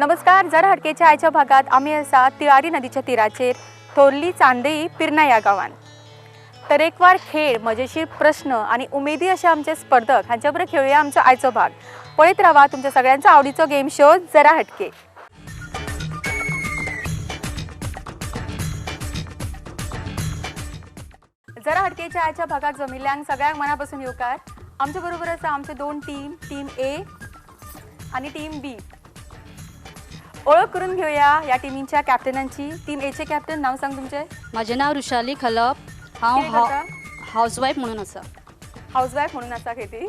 नमस्कार. जरा हटकेच्या आयच्या भागात आमी आसा तिळारी नदीच्या तिराचेर थोरली चांदई पिर्णा ह्या गांवान. तरेकवार खेळ, मजेशीर प्रश्न आनी उमेदी अशे आमचे स्पर्धक हांच्या बरोबर खेळुया आमचो आयचो भाग. पळयत रावा तुमच्या सगळ्यांचो आवडीचो गेम शो जरा हटके. जरा हटकेच्या आयच्या भागात जमिल्ल्यांक सगळ्यांक मनापासून येवकार. आमचे बरोबर आसा आमचे दोन टीम, टीम ए आनी टीम बी. ओळख करून घेऊया या टिमींच्या कॅप्टनांची. टीम एचे कॅप्टन, नाव सांग तुमचे. म्हजें नांव ऋषाली खलप. हांव कितें करता? हावजवायफ म्हणून आसा. हावजवायफ म्हणून आसा खेती.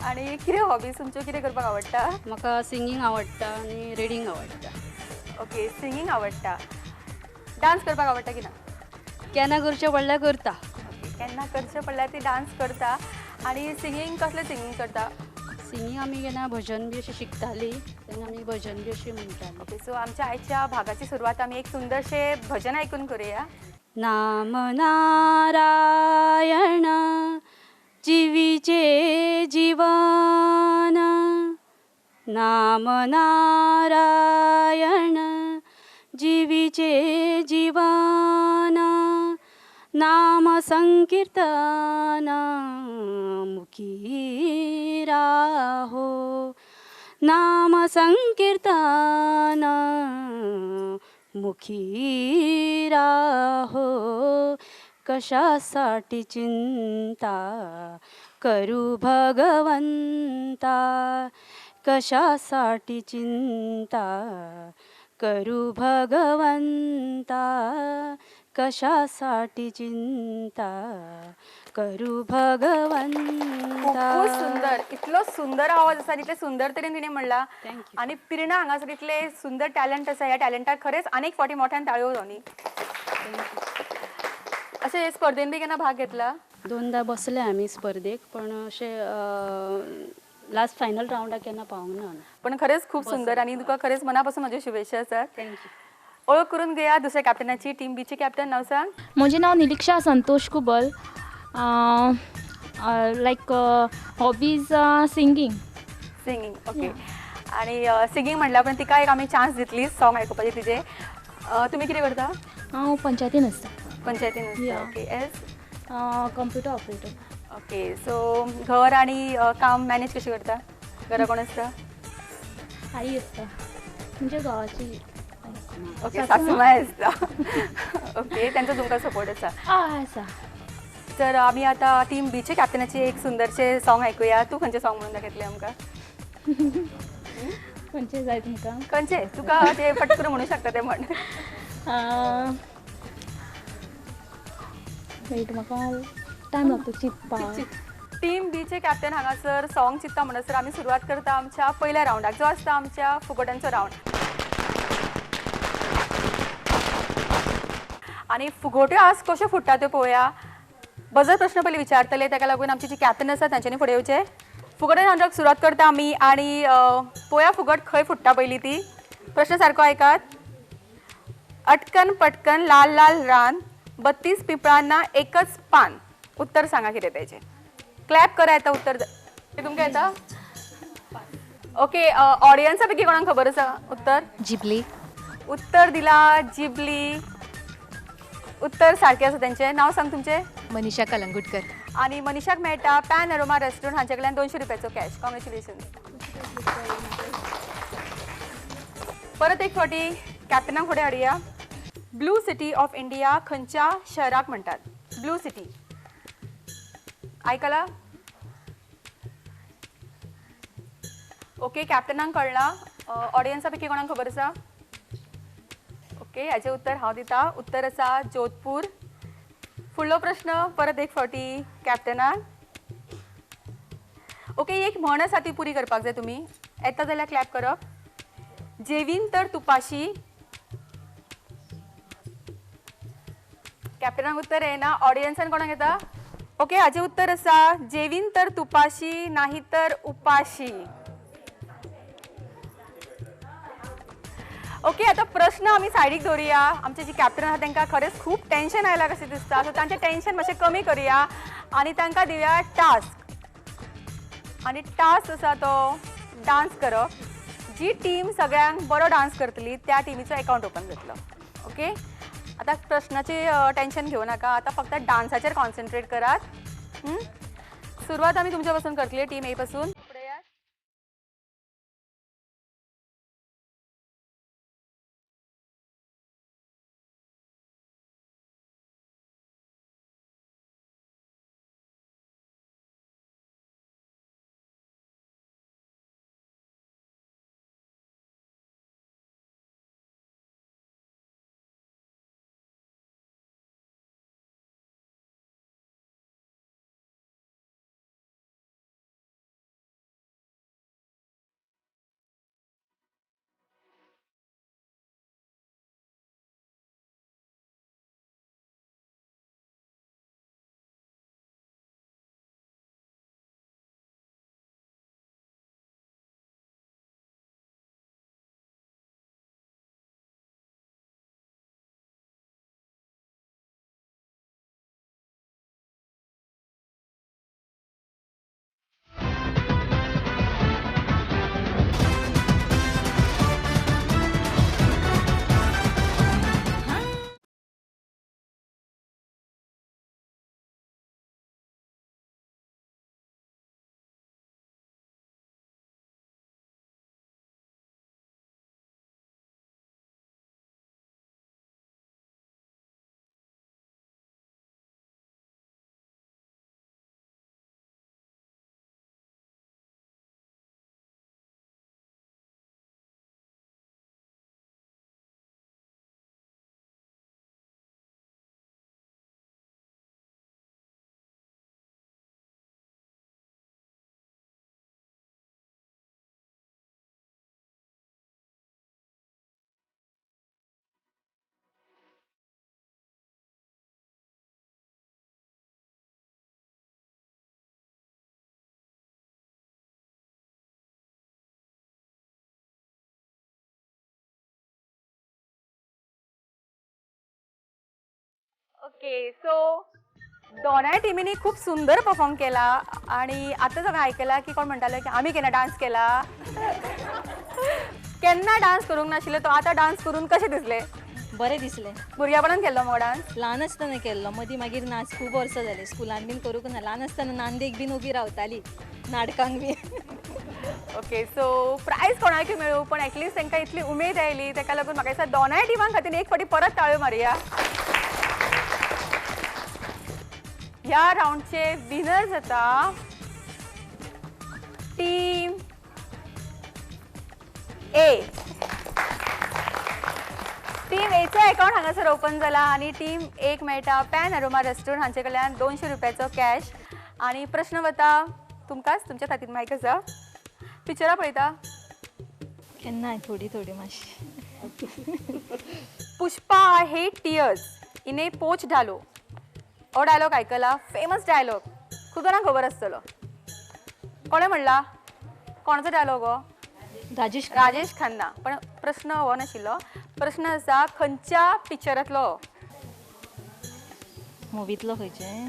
आनी कितें हॉबीज तुमच्यो, कितें करपाक आवडटा? म्हाका सिंगींग आवडटा आनी रिडींग आवडटा. ओके, सिंगींग आवडटा. डान्स करपाक आवडटा की ना? केन्ना करचें पडल्यार करता. ओके, केन्ना करचें पडल्यार ती डान्स करता. आनी सिंगींग, कसलें सिंगींग करता? सिंगींग आमी केन्ना भजन बी अशें शिकतालीं तेन्ना आमी भजन बी अशें म्हणटालीं. ओके, सो आमच्या आयच्या भागाची सुरवात आमी एक सुंदरशें भजन आयकून करूया. नाम नारायण जिवीचे जीवन, नाम नारायण जिवीचे जीवन, नाम संकीर्तन मुखी राहो, नाम संकीर्तन मुखी राहो, कशासाठी चिंता करू भगवंता, कशासाठी चिंता करू भगवंता, कशासाठी चिंता करू भगवंता. खूपूच सुंदर, इतलो सुंदर आवाज आसा, इतले सुंदर तरेन तिणें म्हणलां. Thank you. आनी पिर्णा हांगासर इतले सुंदर टॅलंट आसा, ह्या टॅलंटाक खरेंच आनीक फावटी मोठ्यान ताळयो जावनी. अशें हे स्पर्धेन बी केन्ना भाग घेतला? दोनदा बसले आमी स्पर्धेक, पण अशें लास्ट फायनल रावंडाक केन्ना पावूंक ना. पण खरेंच खूप सुंदर आनी तुका खरेंच मनापासून म्हज्यो शुभेच्छा आसात. Thank you. ओळख करून घेया दुसऱ्या कॅप्टनाची, टीम बीची कॅप्टन, नाव सांग. म्हजें नांव Niliksha Santosh Kubal. Like hobbies singing. Singing, okay. आनी सिंगींग म्हणल्यार पण तिका एक आमी चान्स दितली सॉंग आयकुपाचें तिजें. तुमी कितें करता? हांव पंचायतीन आसता. पंचायतीन आसता. Yeah. Okay, as computer operator. Okay, so घर आनी काम मॅनेज कशें करता? घरा कोण आसता? आई आसता, म्हणजे घोवाची. ओके, सासूमाय आसता. ओके, तेंचो तुमकां सपोर्ट आसा? हय आसा. तर आमी आतां टीम बीचे कॅप्टनाची एक सुंदरशें सॉंग आयकुया. तूं खंयचें सॉंग म्हणून दाखयतलें आमकां? खंयचें जाय तुमकां? खंयचें तुका तें फट करून म्हणू शकता तें म्हण. वेट, म्हाका टायम लागता चिंतपाक. टीम बीचे कॅप्टन हांगासर सॉंग चिंतता म्हणसर आमी सुरवात करता आमच्या पयल्या रावंडाक, जो आसता आमच्या फुगोट्यांचो रावंड. आनी फुगोट्यो आज कश्यो फुट्टा त्यो पळोवया. बजर प्रश्न पयलीं विचारतले, ताका लागून आमची जी कॅप्टन आसा तांच्यांनी फुडें येवचें. फुगोट्या रावंडाक सुरवात करता आमी आनी पळोवया फुगट खंय फुट्टा पयलीं ती. प्रश्न सारको आयकात. अटकन पटकन लाल लाल रान, 32 पिंपळांना एकच पान. उत्तर सांगा कितें तेजें. क्लॅप करा येता उत्तर तुमकां येता? ओके, ऑडियन्सा पैकी कोणाक खबर आसा उत्तर? जिबली. उत्तर दिला जिबली. उत्तर सारकें आसा तेंचें. नांव सांग तुमचें. मनीषा कलंगुटकर. आनी मनीषाक मेळटा पॅन अरोमा रेस्टॉरंट हांचे कडल्यान 200 रुपयाचो कॅश. कॉंग्रेच्युलेशन. परत एक फावटी कॅप्टनाक फुडें हाडया. ब्लू सिटी ऑफ इंडिया खंयच्या शहराक म्हणटात? ब्लू सिटी आयकला? ओके, कॅप्टनाक कळ्ळां. ऑडियन्सा पैकी कोणाक खबर आसा? ओके, हाचें उत्तर हांव दिता. उत्तर आसा जोधपूर. फुडलो प्रश्न परत एक फावटी कॅप्टनाक. ओके, एक म्हण आसा ती पुरी करपाक जाय तुमी. येता जाल्यार क्लॅप करप. जेवीन तर तुपाशी. कॅप्टनाक उत्तर येना. ऑडियन्सान कोणाक येता? ओके, हाचें उत्तर आसा जेवीन तर तुपाशी नाही तर उपाशी. ओके, आतां प्रश्न आमी सायडीक दवरुया. आमचे जे कॅप्टन आसा तांकां खरेंच खूब टेंशन आयलां कशें दिसता, सो तांचें टेंशन मातशें कमी करुया आनी तांकां दिवया टास्क. आनी टास्क आसा तो डांस करप. जी टीम सगळ्यांक बरो डान्स करतली त्या टिमीचो अकाउंट ओपन जातलो. ओके, आतां प्रश्नाची टेन्शन घेवं नाका, आतां फक्त डान्साचेर कॉन्सन्ट्रेट करात. सुरवात आमी तुमच्या पासून करतली, टीम ए पासून. ओके, सो दोनाय टिमींनी खूब सुंदर परफॉर्म केला आणि आतांच हांवें आयकलां की कोण म्हणटाले की आमी केन्ना डान्स केला, केन्ना डान्स करूंक नाशिल्लो तो आतां डान्स करून कशें दिसलें? बरें दिसलें. भुरग्यापणान केल्लो मगो डान्स? ल्हान आसतना केल्लो, मदीं मागीर नाच खूब वर्सां जालीं स्कुलान बीन करूंक ना. ल्हान आसतना नांदेक बीन उबी रावताली, नाटकांक बीन. ओके, सो प्रायज कोणाकय मेळूं पण एटलिस्ट तांकां इतली उमेद आयली, ताका लागून म्हाका दिसता दोनाय टिमां खातीर एक फावटी परत ताळयो मारया. ह्या राउंडचे विनर जाता टीम ए. टीम एचो अकाउंट हांगासर ओपन जाला आनी टीम एक मेळटा पॅन अरोमा रेस्टॉरंट हांचे कडल्यान 200 रुपयाचो कॅश. आनी प्रश्न वता तुमकांच, तुमच्या हातीन मायक आसा. पिक्चरां पळयता केन्नाय थोडी थोडी मातशी. पुष्पा आहे टियर्स इने पोच ढालो हो डायलॉग आयकला, फेमस डायलॉग, खूब जाणांक खबर आसतलो. कोणें म्हणला? कोणाचो डायलॉग हो? राजेश राजेश खन्ना. पण प्रश्न हो नाशिल्लो, प्रश्न आसा खंयच्या पिक्चरांतलो? मुवींतलो खंयचे?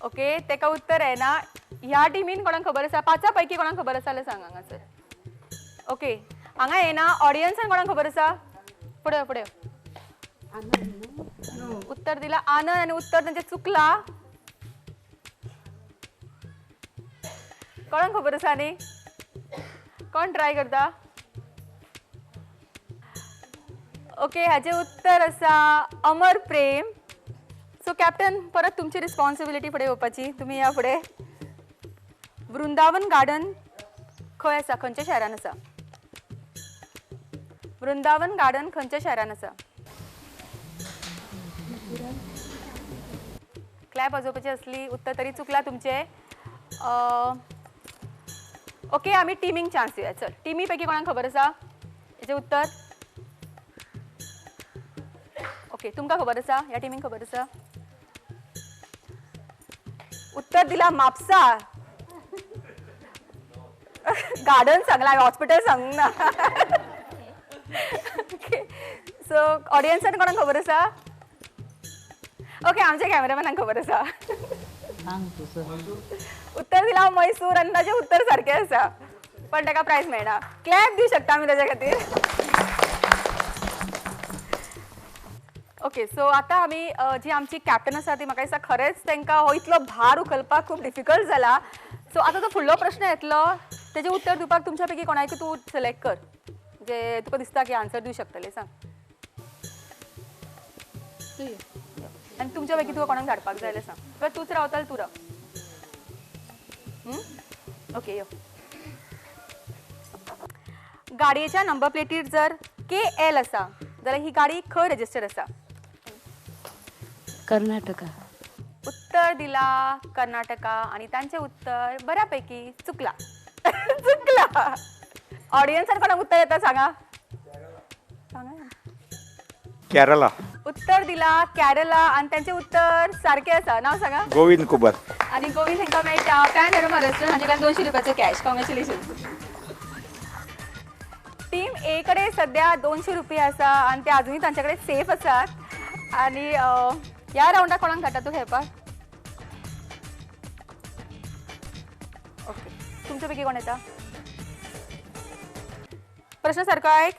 ओके, तेका उत्तर येना. ह्या टिमीन कोणाक खबर आसा? पांचा पैकी कोणाक खबर आसा जाल्यार सांग हांगासर. ओके, हांगा येना. ऑडियन्सान कोणाक खबर आसा? फुडें फुडें. उत्तर दिला आनंद आनी उत्तर तांचें चुकला. कोणाक खबर आसा न्ही? कोण ट्राय करता? ओके, हाचें उत्तर आसा अमर प्रेम. सो कॅप्टन, परत तुमची रिस्पॉन्सिबिलिटी फुडें येवपाची, तुमी या फुडें. वृंदावन गार्डन खंय आसा? खंयच्या शहरान आसा? वृंदावन गार्डन खंयच्या शहरान आसा? क्लॅप वाजोवपाची आसली, उत्तर तरी चुकला तुमचें. ओके, आमी टिमींक चान्स दिवया. चल, टिमी पैकी कोणाक खबर आसा हेजें उत्तर? ओके, तुमकां खबर आसा? ह्या टिमींक खबर आसा? उत्तर दिला म्हापसा. गार्डन सांगला, हॉस्पिटल सांगूंक ना. ओके, सो ऑडियन्सान कोणाक खबर आसा? ओके, आमच्या कॅमेरामॅनाक खबर आसा. सांग तूं. उत्तर दिला मैसूर आनी ताजें उत्तर सारकें आसा, पण ताका प्रायज मेळना. क्लॅप दिवं शकता आमी ताच्या खातीर. ओके, सो आतां आमी जी आमची कॅप्टन आसा ती म्हाका दिसता खरेंच तांकां हो इतलो भार उखलपाक खूब डिफिकल्ट जाला. सो आतां तो फुडलो प्रश्न येतलो, तेजें उत्तर दिवपाक तुमच्या पैकी कोणायक तूं सिलेक्ट कर जे तुका दिसता की आन्सर दिवं शकतले. सांग. आनी तुमच्या पैकी तुका कोणाक धाडपाक जाय जाल्यार सांग. किंवा तूंच रावता जाल्यार तूं राव. ओके, यो. गाडयेच्या नंबर प्लेटीर जर के एल आसा जाल्यार ही गाडी खंय रजिस्टर आसा? कर्नाटका. उत्तर दिला कर्नाटका आनी तांचें उत्तर बऱ्यापैकी चुकला. चुकला. ऑडियन्सान कोणाक उत्तर येता सांगा. सांगा. केरला. उत्तर दिला केरला आनी तांचें उत्तर सारकें आसा. नांव सांगा. गोविंद कुबर. आनी गोविंद हांकां मेळटा पॅन अरोमा रेस्टॉरंट हांचे कडल्यान 200 रुपयाचो कॅश. कॉंग्रेच्युलेशन. टीम ए कडेन सद्या 200 रुपया आसा आनी ते आजुनूय तांचे कडेन सेफ आसात. आनी ह्या रावंडाक कोणाक धाडटा तूं खेळपाक? ओके, तुमच्या पैकी कोण येता? प्रश्न सारको आयक.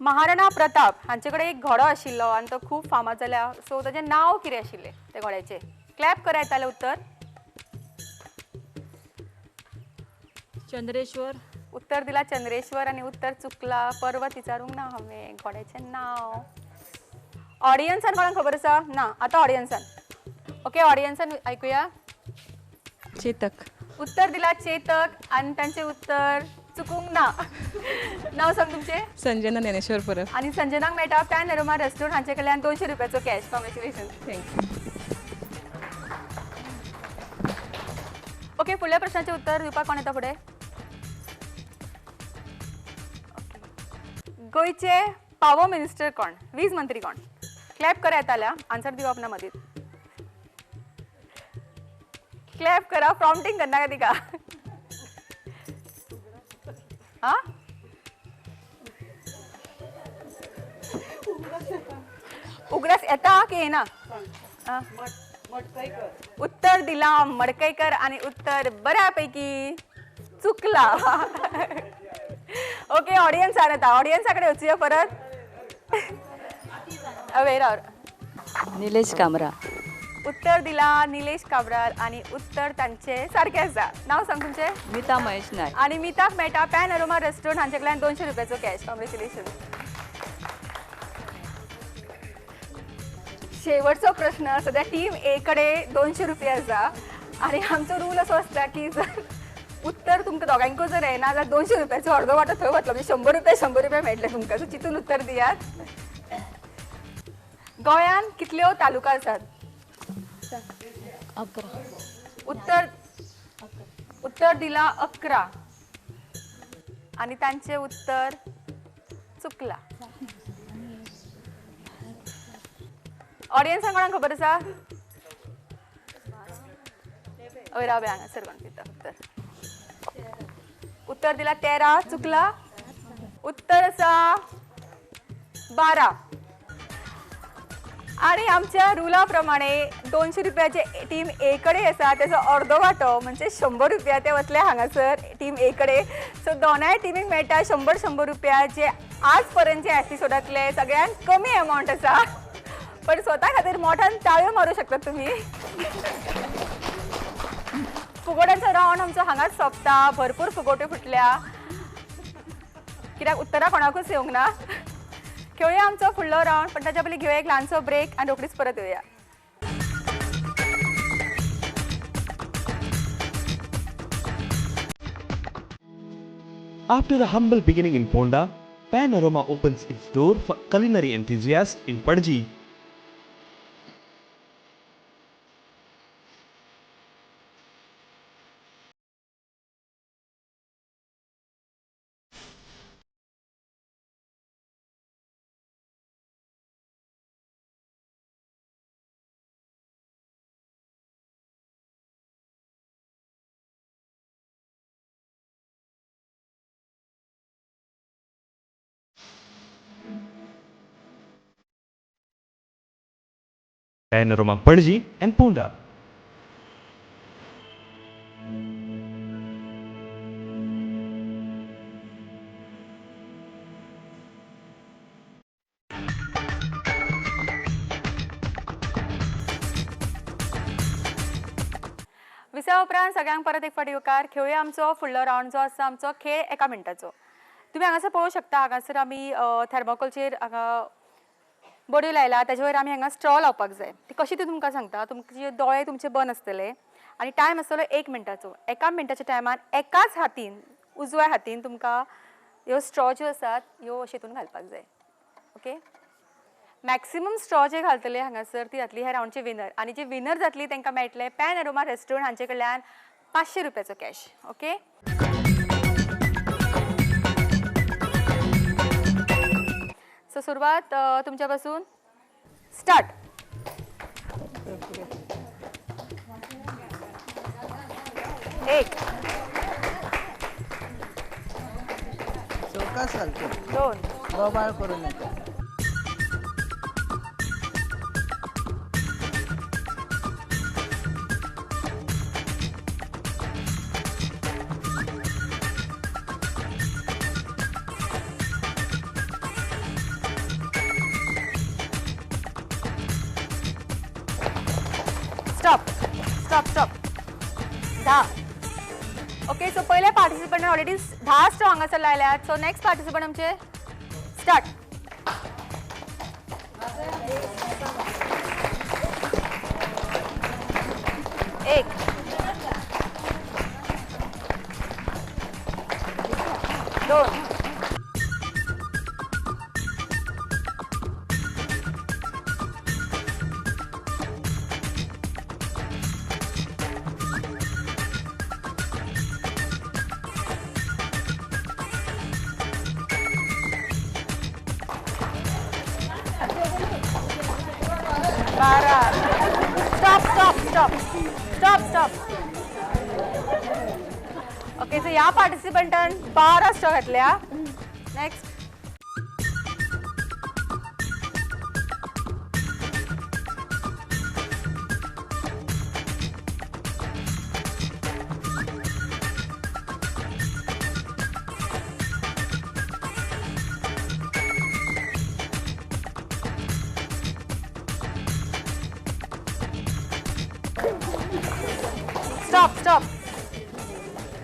महाराणा प्रताप हांचे कडेन एक घोडो आशिल्लो आनी तो खूब फामाद जाल्या. सो ताचें नांव कितें आशिल्लें त्या घोड्याचें? क्लॅप करा येतालें उत्तर. चंद्रेश्वर. उत्तर दिला चंद्रेश्वर आनी उत्तर चुकला. पर्वत विचारूंक ना हांवें, घोड्याचें नांव. ऑडियन्सान कोणाक खबर आसा? ना. आतां ऑडियन्सान. ओके, ऑडियन्सान आयकुया. चेतक. उत्तर दिला चेतक आनी तांचें उत्तर चुकूंक ना. नांव सांग तुमचें. संजना ज्ञानेश्वर परब. आनी संजनाक मेळटा पॅन अरोमा रेस्टॉरंट हांचे कडल्यान 200 रुपयाचो cash. Congratulation. Thank you. Okay, फुडल्या प्रश्नाचें उत्तर दिवपाक कोण येता फुडें? गोंयचे पावर मिनिस्टर कोण? वीज मंत्री कोण? क्लॅप करा येताल्या. आन्सर दिवप ना मदींत. क्लॅप करा, प्रॉम्प्टिंग करनाका तिका. आ उगडास येता की येना? उत्तर दिला मडकयकर आनी उत्तर बऱ्यापैकी चुकला. ओके, ऑडियन्सान येता. ऑडियन्सा कडेन वचुया परत. अवेरावर. निलेश कामरा. उत्तर दिला निलेश काब्राल आनी उत्तर तांचे सारकें आसा. नांव सांग तुमचें. मिता महेश नायक. आनी मिताक मेळटा पॅन अरोमा रेस्टॉरंट हांचे कडल्यान 200 रुपयाचो कॅश. कॉंग्रेच्युलेशन. शेवटचो प्रश्न. सद्या टीम ए कडेन 200 रुपया आसा आनी आमचो रूल असो आसता की जर उत्तर तुमकां दोगांयकूय जर येना जाल्यार 200 रुपयाचो अर्दो वांटो थंय वतलो, म्हणजे 100 रुपया 100 रुपया मेळटले तुमकां. सो चिंतून उत्तर दियात. गोंयांत कितल्यो तालुका आसात? 11. उत्तर उत्तर दिला 11 आनी तांचें उत्तर चुकला. ऑडियन्सांक कोणाक खबर आसा? हय राव हांगासर कोण दिता उत्तर. उत्तर दिला 13, चुकला. उत्तर आसा 12. आणि आमच्या रुला प्रमाणे 200 रुपयाचे टीम ए कडे आसा त्याचो अर्दो वांटो म्हणजे 100 रुपया ते वतले हांगासर टीम ए कडे. सो दोनाय टिमीक मेळटा 100 100 रुपया, जे आज पर्यंतचे एपिसोडांतले सगळ्यांत कमी अमावंट आसा. पण स्वता खातीर मोठ्यान टाळयो मारूं शकतात तुमी. फुगोट्यांचो रावंड आमचो हांगाच सोंपता. भरपूर फुगोट्यो फुटल्या कित्याक उत्तरां कोणाकूच येवंक ना. खेळुया आमचो फुडलो रावंड, पण ताच्या पयलीं घेवया एक ल्हानसो ब्रेक आनी रोखडीच परत येवया. After a humble beginning in Ponda, Panorama opens its door for culinary enthusiasts in Panaji. Panorama Panaji and Ponda. विसा उपरांत सगळ्यांक परत एक फावट येवकार. खेळुया आमचो फुडलो रावंड जो आसा आमचो खेळ एका मिनटाचो. तुमी हांगासर पळोवंक शकता, हांगासर आमी थर्मोकोलचेर हांगा बडयो लायला, ताजे वयर आमी हांगा स्ट्रॉ लावपाक जाय. ती कशी ती तुमकां सांगता. तुमचे दोळे तुमचे बंद आसतले आनी टायम आसतलो 1 मिनटाचो. एका मिनटाच्या टायमान एकाच हातीन, उजव्या हातीन तुमकां ह्यो स्ट्रॉ ज्यो आसात ह्यो अशेतून घालपाक जाय. ओके, मॅक्सिमम स्ट्रॉ जे घालतले हांगासर ती जातली ह्या रावंडचे विनर, आनी जे विनर जातली तांकां मेळटले पॅन अरोमा रेस्टॉरंट हांचे कडल्यान 500 रुपयाचो कॅश. ओके, सो सुरवात तुमच्या पासून स्टार्ट. एक, चौकास घालचो, 2, बोबाळ करू नका. Stop stop stop. 10. Okay, so पयल्या पार्टिसिपंटान ऑलरेडी 10 स्ट्रॉ हांगासर लायल्यात. सो नेक्स्ट पार्टिसिपंट आमचे स्टार्ट. एक, 2, 12. Stop stop stop stop stop. Okay, so ह्या पार्टिसिपंटान 12 स्ट्रॉ घातल्या. Next. Stop stop.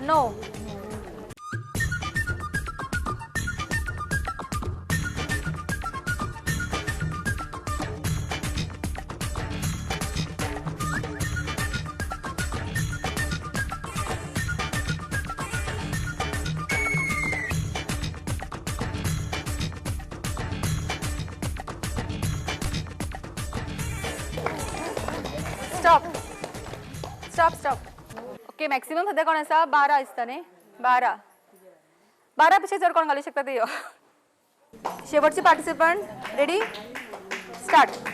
No. Stop stop stop. Okay, maximum सध्या कोण आसा 12 दिसता न्ही, 12 12 पेक्षा चड कोण घालूंक शकता ते यो. शेवटचे पार्टिसिपंट ready, start.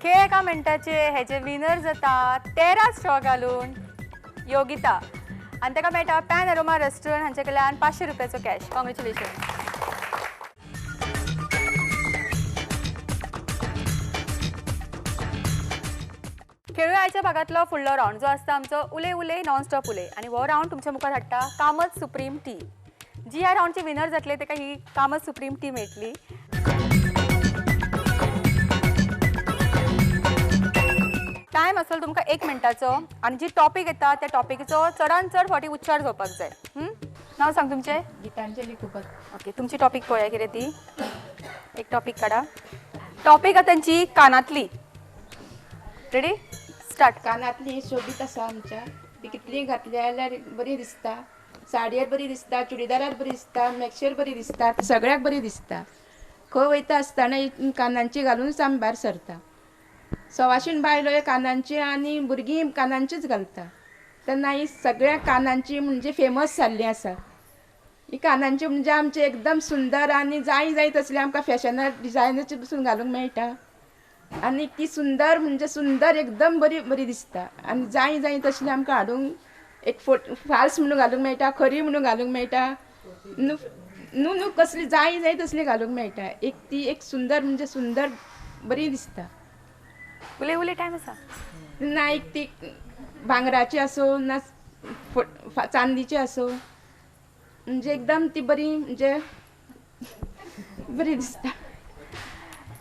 खेळ एका मिनटाचे हेजे विनर जाता 13 स्ट्रॉ घालून योगिता, आनी ताका मेळटा पॅन अरोमा रेस्टॉरंट हांचे कडल्यान 500 रुपयाचो कॅश. कॉंग्रेच्युलेशन. खेळूया आयच्या भागांतलो फुडलो रावंड जो आसता आमचो उले उले नॉन स्टॉप उले, आनी हो रावंड तुमच्या मुखार हाडटा कामत सुप्रीम टी. जी ह्या रावंडचे विनर जातले ताका ही कामत सुप्रीम टी मेळटली. टायम आसतलो तुमकां 1 मिनटाचो, आनी जी टॉपीक येता त्या टॉपिकाचो चडान चड फावटी उच्चार जावपाक जाय. नांव सांग तुमचें. गीतांजली कुपर. ओके, तुमची टॉपीक पळोवया कितें ती. एक टॉपीक काडा. टॉपीक आतां तांची कानांतली. Ready, start. कानांतली सोबीत आसा आमच्या, ती कितली घातली जाल्यार बरी दिसता. साडयेर बरी दिसता, चुडीदारार बरी दिसता, मॅक्शेर बरी दिसता, सगळ्याक बरी दिसता. खंय वयता आसतना कानांची घालूनच आमी भायर सरता. सवाशीण बायलो कानांची आनी भुरगीं कानांचीच घालता. तेन्ना ही सगळ्या कानांची म्हणजे फेमस जाल्ली आसा. ही कानांची म्हणजे आमची एकदम सुंदर आनी जाय जाय तसली आमकां फॅशनार डिजायनाची पसून घालूंक मेळटा. आनी ती सुंदर म्हणजे सुंदर एकदम बरी बरी दिसता आनी जाय जाय तसली आमकां हाडूंक एक फाल्स म्हणून घालूंक मेळटा, खरी म्हणून घालूंक मेळटा, न्हू न्हू न्हू कसली जाय जाय तसली घालूंक मेळटा. एक ती एक सुंदर म्हणजे सुंदर बरी दिसता. उलय उलय टायम आसा. ना एक ती भांगराची आसूं ना चांदीची आसूं, म्हणजे एकदम ती बरी म्हणजे बरी दिसता.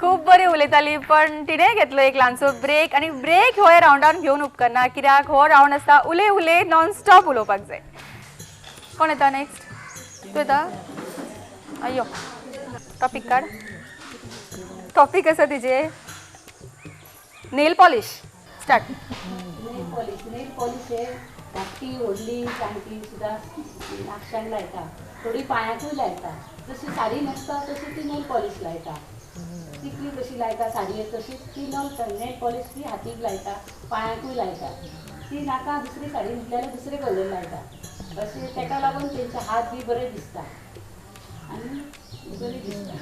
खूब बरी उलयताली, पण तिणें घेतलो एक ल्हानसो ब्रेक आनी ब्रेक हो रावंडान घेवन उपकारना, कित्याक हो रावंड आसता उलय उलय नॉनस्टॉप उलोवपाक जाय. कोण येता नेक्स्ट? तूं येता? अयो टॉपीक काड. टॉपीक आसा तिजे nail polish. Start. Nail polish. Nail polish हे धाकटी व्हडली जाणटी सुद्दां नाकशांक लायता, थोडी पांयांकूय लायता. जशी साडी न्हेसता तशी ती नेल पॉलिश लायता. तिकली कशी लायता साडयेर तशीच ती नेल पॉलिश ती हातीक लायता, पांयांकूय लायता. ती नाका दुसरी साडी न्हेसली जाल्यार दुसरे कलर लायता. अशें ताका लागून तेंचे हात बी बरे दिसता आनी बरी दिसता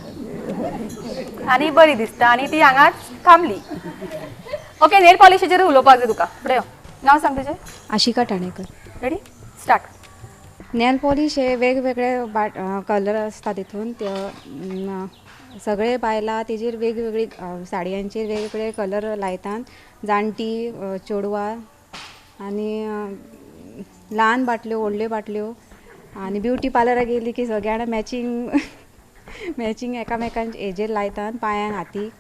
आनी बरी दिसता. आनी ती हांगाच थांबली. ओके, नेल पॉलिशीचेर उलोवपाक जाय तुका. फुडें यो. नांव सांग तुजें. Ashika Thanekar. Ready, start. Nail polish हे वेगवेगळे कलर आसता तितून. सगळे बायलां तेजेर वेगवेगळी साडयांचेर वेगवेगळे कलर लायतात. जाणटी, चेडवां आनी ल्हान बाटल्यो, व्हडल्यो बाटल्यो. आनी ब्युटी पार्लराक गेली की सगळ्या जाणां मॅचींग मॅचींग एकामेकांचे हेजेर लायतात, पांयांक, हातीक.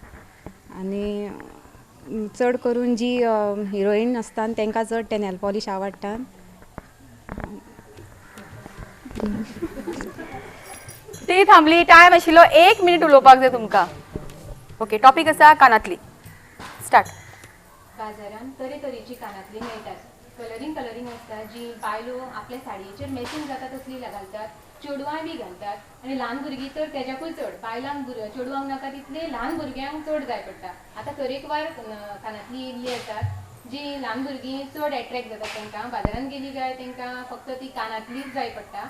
आनी चड करून जी हिरोईन आसता तांकां चड ते नेल पॉलिश आवडटा. ती थांबली. टायम आशिल्लो 1 मिनीट उलोवपाक जाय तुमकां. ओके, टॉपीक आसा कानांतली. स्टार्ट. बाजारांत तरेतरेची कानांतली मेळटात. कलरींग कलरींग आसता, जी बायलो आपल्या साडयेचेर मॅचींग जाता तसली घालतात, चेडवांय बी घालतात आनी ल्हान भुरगीं तर तेज्याकूय चड. बायलांक चेडवांक नाका तितले ल्हान भुरग्यांक चड जाय पडटा. आतां तरेकवार कानांतली येयल्ली आसात जी ल्हान भुरगीं चड एट्रेक्ट जातात. तांकां बाजारांत गेली काय तांकां फक्त ती कानांतलीच जाय पडटा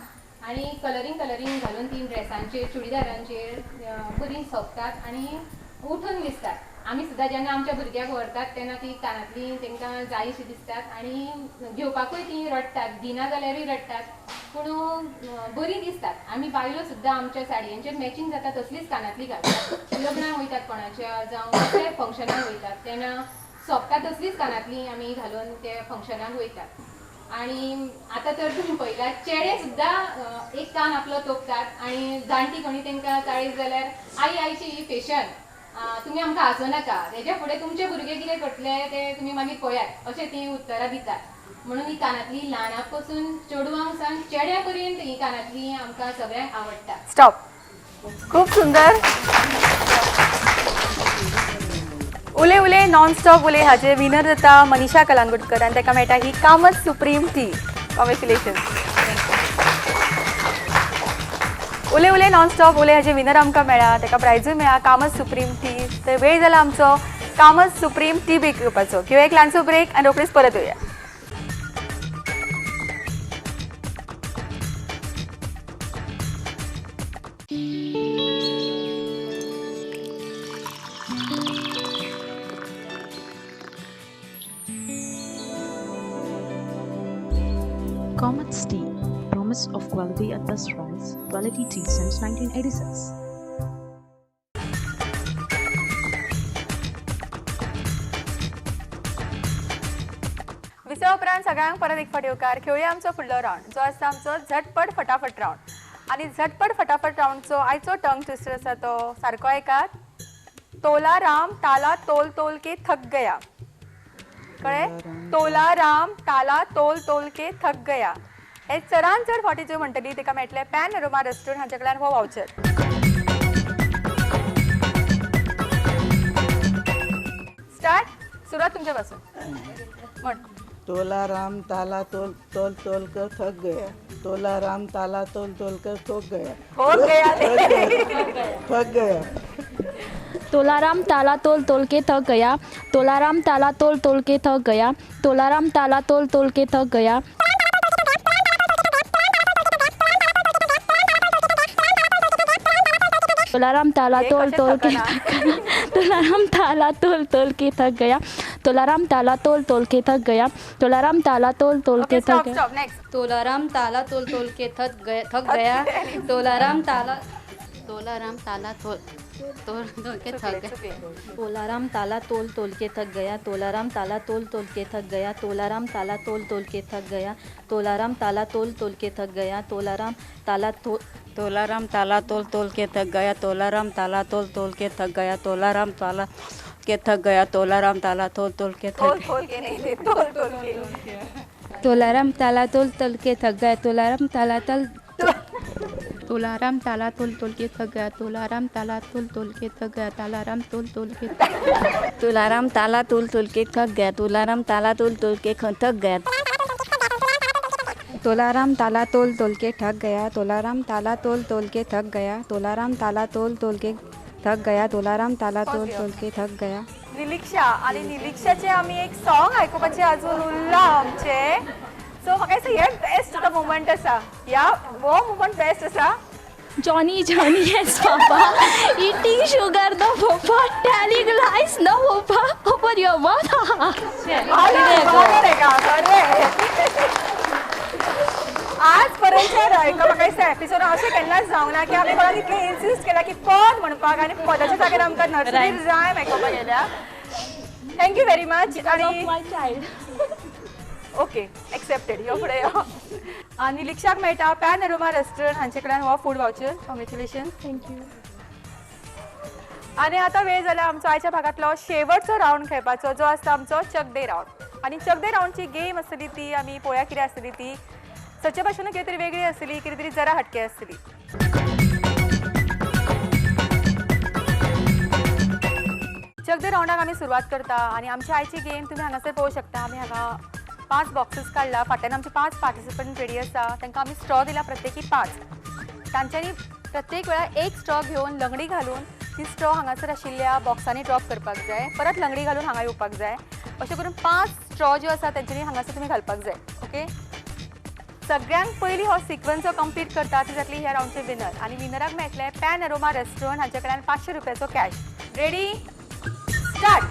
आनी कलरींग कलरींग घालून ती ड्रेसांचेर चुडीदारांचेर बरीं सोबतात आनी उठून दिसतात. आमी सुद्दां जेन्ना आमच्या भुरग्याक व्हरतात तेन्ना ती कानांतली तांकां जायशी दिसतात आनी घेवपाकूय ती रडटात, दिना जाल्यारूय रडटात, पूण बरीं दिसतात. आमी बायलो सुद्दां आमच्या साडयांचेर मॅचींग जाता तसलीच कानांतली घालतात. लग्नाक वयतात कोणाच्या जावं कसल्या फंक्शनाक वयतात तेन्ना सोबता तसलीच कानांतली आमी घालून ते फंक्शनाक वयतात. आनी आतां तर तुमी पळयला चेडे सुद्दां एक कान आपलो तोपतात आनी जाणटी कोणी तांकां चाळीस जाल्यार आई आयची ही फॅशन, तुमी आमकां हांसो नाका, तेज्या फुडें तुमचे भुरगे कितें करतले ते तुमी मागीर पळयात, अशें ती उत्तरां दितात. म्हणून ही कानांतली ल्हाना पसून चेडवांक सावन चेड्या पर्यंत ही कानांतली आमकां सगळ्यांक आवडटा. स्टॉप. खूब सुंदर. उले उले नॉनस्टॉप उले हाजे विनर जाता मनीषा कलांगुटकर आनी ताका मेळटा ही कामत सुप्रीम टी. कॉंग्रेच्युलेशन. उले उले नॉनस्टॉप उले हाजे विनर आमकां मेळ्ळा, ताका प्रायजूय मेळ्ळा कामत सुप्रीम टी. तर वेळ जाला आमचो कामत सुप्रीम टी ब्रेक घेवपाचो. किंवा एक ल्हानसो ब्रेक आनी रोखडीच परत येवया. Comets Tea, promise of quality at best price, quality tea since 1986. विसवा उपरांत सगळ्यांक परत एक फावट येवकार. खेळुया आमचो फुडलो रावंड जो आसा आमचो झटपट फटाफट रावंड. आनी झटपट फटाफट रावंडचो आयचो टंग ट्विस्टर आसा तो सारको आयकात. तोला राम ताला तोल तोल के थक गया. कळ्ळें? तोला राम ताला तोल तोल के थक गया. हे चडान चड फावटी ज्यो म्हणटली ताका मेळटलें पॅनोरमा रेस्टॉरंट हांचे कडल्यान हो वावचर. स्टार्ट. सुरवात तुमच्या पासून. म्हण. तोला राम ताला तोल तोल तोल कर थक गया. तोला राम ताला तोल तोल कर थक गया. हो गया. थक गया. तोलाराम ताला तोल तोल के थक गया. तोलाराम ताला तोल तोल के थक गया. तोलाराम ताला तोल तोल के थक गया. तोलाराम ताला तोल तोल के थक गया. तोलाराम ताला तोल तोल के थक गया. तोलाराम ताला तोल तोल के थक गया, तोलाराम ताला तोल तोल के थक गया। तोलाराम ताला तोल तोल के थक गया, तोलाराम ताला तोलाराम ताला तोल तोल तोल के थक गया, तोलाराम ताला तोल तोल के थक गया, तोलाराम ताला तोल तोल के थक गया, तोलाराम ताला तोल तोल के थक गया, तोलाराम ताला तोल तोल के थक गया, तोलाराम ताला तोल तोलाराम ताला तोल तोल के थक गया, तोलाराम ताला तोल तोल के थक गया, तोलाराम ताला के थक गया, तोलाराम ताला तोल तोल के थक तोलाराम ताला तोल तोल के थक गया, तोलाराम ताला तोल तोलाराम ताला तोल तोल के थक गया, तोलाराम ताला तोल तोल के थक गया, तालाराम तोल तोल के तोलाराम ताला तोल तोल के थक गया, तोलाराम ताला तोल तोल के थक गया, तोलाराम ताला तोल तोल के थक गया, तोलाराम ताला तोल तोल के थक गया, तोलाराम ताला तोल तोल के थक गया, तोलाराम ताला तोल तोल के थक गया। निलिक्षा आनी निलिक्षाचे आमी एक सॉन्ग आयकुपाचें अजून उरलां आमचें। सो म्हाका दिसता हें बेस्ट तो मुवमेंट आसा, ह्या हो मुवमेंट बेस्ट आसा। Johnny Johnny yes papa, eating sugar no papa, telling lies no papa, open your mouth. आजपर्यंत एका म्हाका दिसता एपिसोड अशें केन्नाच जावंक ना की आमी कोणाक इतलें इन्सिस्ट केलां की पद म्हणपाक आनी पदाच्या जाग्यार आमकां नर्सरी रायम आयकुपाक येयल्या। Thank you very much. आनी ओके एक्सेप्टेड। यो फुडें यो। आनी निलिक्षाक मेळटा पॅन अरोमा रेस्टॉरंट हांचे कडल्यान हो food voucher. Congratulation. Thank you. आनी आतां वेळ जाला आमचो आयच्या भागांतलो शेवटचो रावंड खेळपाचो, जो आसता आमचो चकदे रावंड। आनी चकदे रावंडची गेम आसतली ती आमी पळोवया कितें आसतली ती सदचे भाशेन कितें तरी वेगळी आसतली, कितें तरी जरा हटके आसतली। चकदे रावंडाक आमी सुरवात करता आनी आमची आयची गेम तुमी हांगासर पळोवंक शकता। आमी हांगा 5 बॉक्सीस काडला, फाटल्यान आमचे 5 पार्टिसिपंट रेडी आसा, तांकां आमी स्ट्रॉ दिला प्रत्येकी 5। तांच्यांनी प्रत्येक वेळा एक स्ट्रॉ घेवन लंगडी घालून ती स्ट्रॉ हांगासर आशिल्ल्या बॉक्सांनी ड्रॉप करपाक जाय, परत लंगडी घालून हांगा येवपाक जाय। अशें करून 5 स्ट्रॉ ज्यो आसा तांच्यांनी हांगासर तुमी घालपाक जाय। ओके, सगळ्यांत पयलीं हो सिक्वन्स जो कंप्लीट करता ती जातली ह्या रावंडचे विनर आनी विनराक मेळटले पॅन अरोमा रेस्टॉरंट हांचे कडल्यान 500 रुपयाचो cash. Ready start.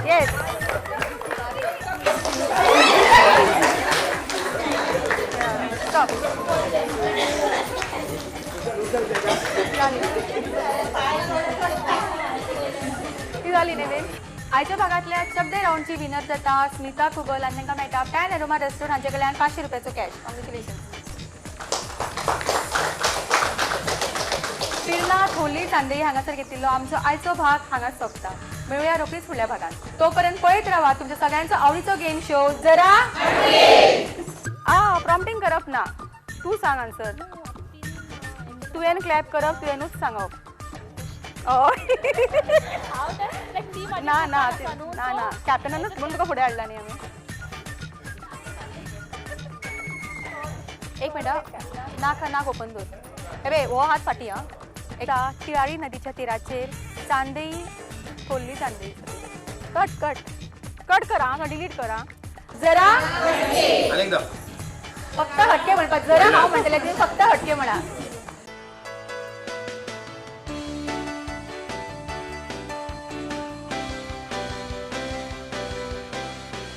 Yes. Stop. ती जाली न्ही। आयच्या भागांतल्या चकदे रावंडची विनर जाता स्मिता कुगल आनी तांकां मेळटा पॅन अरोमा रेस्टॉरंट हांचे कडल्यान 500 रुपयाचो कॅश। कॉंग्रेच्युलेशन। पिर्ना थोली चांदेई हांगासर घेतिल्लो आमचो आयचो भाग हांगाच सोंपता। मेळुया रोखडीच फुडल्या भागात, तोपर्यंत पळयत रावा तुमच्या सगळ्यांचो आवडीचो गेम शो जरा आ प्रॉम्प्टिंग करप ना, तूं सांग आन्सर, तुवें क्लॅप करप, तुवेंनूच सांगप। ना ना ना ना कॅप्टनानूच म्हणून तुका फुडें हाडला न्ही आमी। एक मिनट, नाक नाक ओपन दवर। हे हो हात फाटी आं। एका तिळारी नदीच्या तिराचेर चांदेई खोल्ली चांदेई कट कट कट करा हांगा डिलीट करा जरा फक्त हटके म्हणपाक जरा हांव म्हणटलें तुमी फक्त हटके म्हणा।